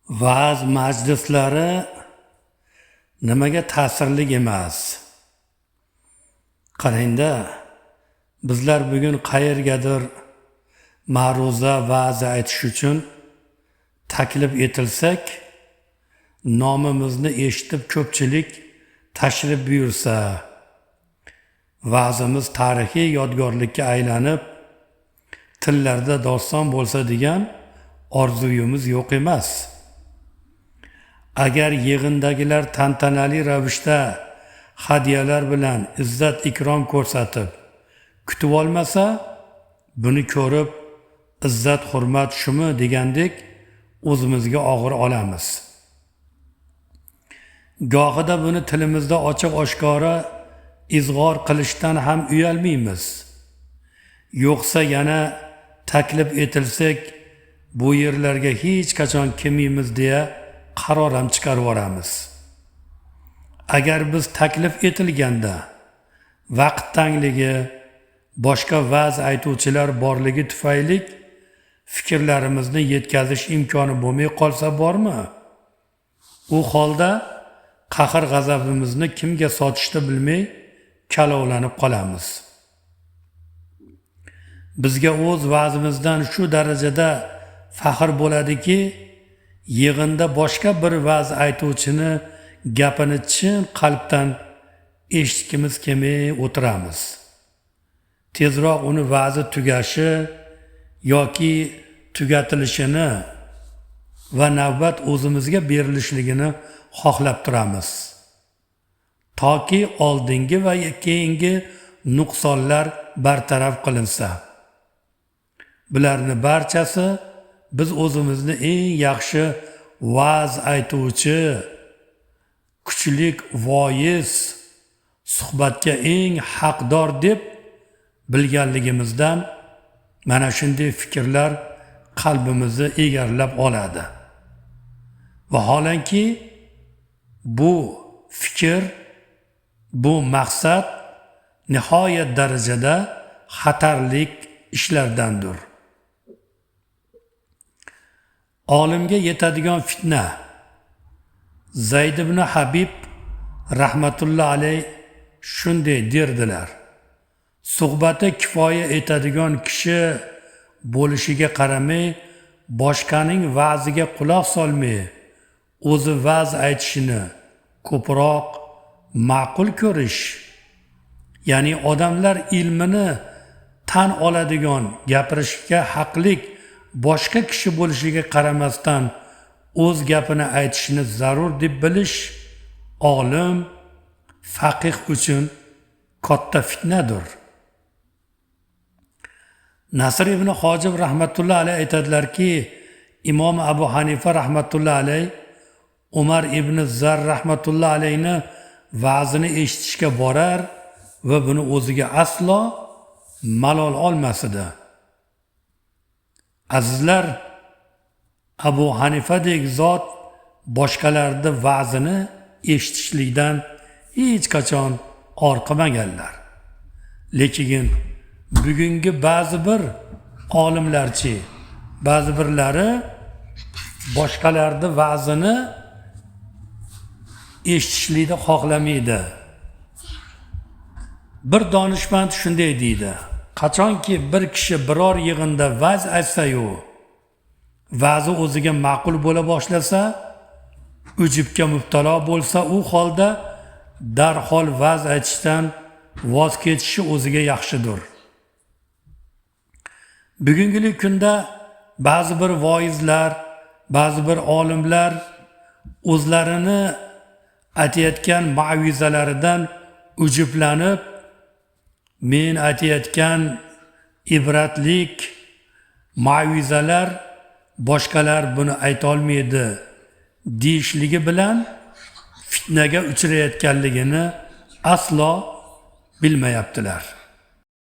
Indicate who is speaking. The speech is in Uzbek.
Speaker 1: Va'z majlislari nimaga ta'sirli emas? Qarangda, bizlar bugun qayergadir ma'ruza, va'z aytish uchun taklif etilsak, nomimizni eshitib ko'pchilik tashrif buyursa, va'zimiz tarixiy yodgorlikka aylanib, tillarda doston bo'lsa degan orzuyimiz yo'q emas. Agar yig'indagilar tantanali ravishda hadyalar bilan izzat ikrom ko'rsatib kutib olmasa, buni ko'rib izzat hurmat shumi degandek o'zimizga og'ir olamiz. Gohida buni tilimizda ochiq oshkora izg'or qilishdan ham uyalmaymiz. Yo'qsa yana taklif etilsak, bu yerlarga hech qachon kelmaymiz deya qaror ham chiqarib yuboramiz. Agar biz taklif etilganda vaqt tangligi, boshqa va'z aytuvchilar borligi tufayli fikrlarimizni yetkazish imkoni bo'lmay qolsa bormi? U holda qahr g'azabimizni kimga sotishni bilmay kalovlanib qolamiz. Bizga o'z va'zimizdan shu darajada faxr bo'ladiki, yig'inda boshqa bir va'z aytuvchini gapini chin qalbdan eshitgimiz kelmay o'tiramiz. Tezroq uni va'zi tugashi yoki tugatilishini va navbat o'zimizga berilishligini xohlab turamiz. Toki oldingi va keyingi nuqsonlar bartaraf qilinsa. Bularni barchasi biz o'zimizni eng yaxshi va'z aytuvchi, kuchlik voiz, suhbatga eng haqdor deb bilganligimizdan mana shunday fikrlar qalbimizni egarlab oladi. Vaholanki bu fikr, bu maqsad nihoyat darajada xatarlik ishlardandir. Olimga yetadigan fitna. Zayd ibn Habib rahmatullohi alayh shunday derdilar: suhbati kifoya etadigan kishi bo'lishiga qaramay, boshqaning va'ziga quloq solmay, o'zi va'z aytishini ko'proq ma'qul ko'rish, ya'ni odamlar ilmini tan oladigan, gapirishga haqlik boshqa kishi bo'lishiga qaramasdan o'z gapini aytishini zarur deb bilish olim, faqih uchun katta fitnadir. Nasr ibn Hojib rahmatullohi alayh aytadilarki, Imom Abu Hanifa rahmatullohi alayh Umar ibn Zar rahmatullohi alayhni va'zini eshitishga borar va buni o'ziga aslo malol olmas edi. Azizlar, Abu Hanifadek zot boshqalarning va'zini eshitishlikdan hech qachon or qilmaganlar. Lekin bugungi ba'zi bir olimlarchi, ba'zi birlari boshqalarning va'zini eshitishlikni xohlamaydi. Bir donishmand shunday deydi: qachonki bir kishi biror yig'inda va'z aytsa-yu, va'zi o'ziga ma'qul bo'la boshlasa, ujubga mubtalo bo'lsa, u holda darhol va'z aytishdan voz kechishi o'ziga yaxshidir. Bugungi kunda ba'zi bir voizlar, ba'zi bir olimlar o'zlarini aytayotgan ma'vizalaridan ujublanib, men aytayotgan ibratlik ma'vizalar boshqalar buni aytolmaydi deyishligi bilan fitnaga uchrayotganligini aslo bilmayaptilar.